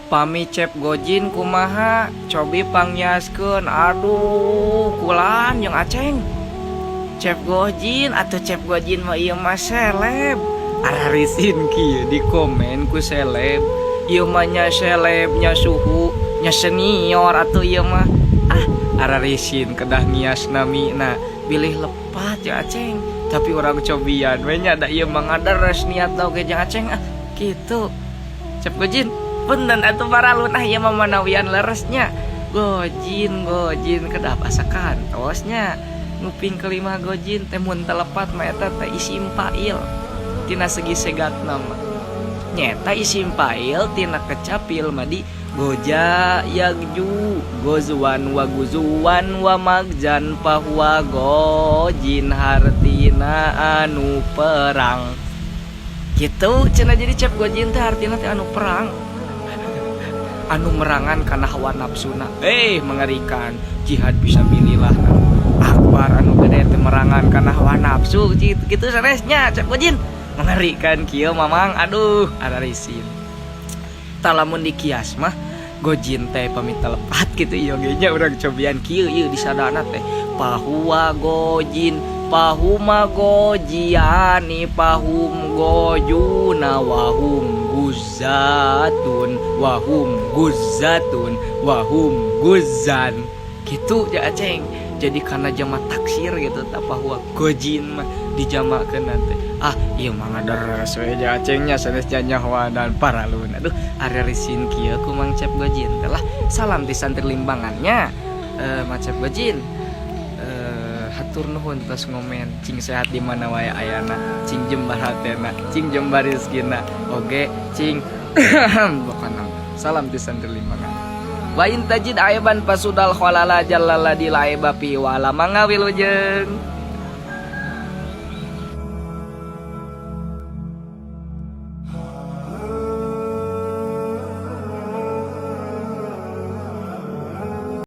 Pami Cep Gojin kumaha, cobi pangnyaskeun. Aduh, kulan jeung Aceng Cep Gojin atau Cep Gojin mah ieu mah seleb. Ararisin kieu di komen ku seleb. Ieu mah nya seleb, nya suhu, nya senior atuh ieu mah. Ah, ararisin kedah ngias namina bilih lepat ya Aceng. Tapi urang cobian we nya, da ieu mah ngadares niat oge jeung Aceng, ah kitu. Cep Gojin, punten atuh paralun, ah ieu mah manawian leresnya. Gojin, Gojin kedah asa kantosnya. Nguping kelima Gojin teh mun teu lepat mah eta teh isim fa'il tina segi segatna mah. Nyeta isim fa'il tina kecap fi'il madi goja yagju gozwan wa guzuwan wa magjan fahuwa gojin, hartina anu perang gitu cenah. Jadi Cep Gojin teh artina teh anu perang, anu merangan karena hawa nafsuna. Eh, mengerikan. Jihad fisabilillah akbar anu gede teh merangan karena hawa nafsu gitu, gitu sanesnya. Cep Gojin mengerikan kieu, Mamang. Aduh, ada risin. Talamun dikias mah Gojin teh pamit lepat gitu ieu ge nya, urang cobian kieu ieu disadana teh fahuwa gojin, fahuma gojiani, fahum gojuna, wahum guzatun, wahum guzatun, wahum guzan gitu ya Aceng. Jadi karena jama taksir gitu tak fahuwa gojin mah dijamakeun teh. Ah, ieu mah ngadares we ja Acengnya, sanes nyahoan dan paralun. Aduh, ari risin kieu ku Mang Cep Gojin teh lah. Salam ti santri Limbangannya. Eh, Mang Cep Gojin, eh, hatur nuhun tos ngomen. Cing sehat di mana wae ayana, cing jembar hatena, cing jembar rezekina oge, cing pokona. Salam ti santri Limbangan. Wa in tajid aiban fasudal khalala jallaladi la aiba fi wa la. Mangga, wilujeng.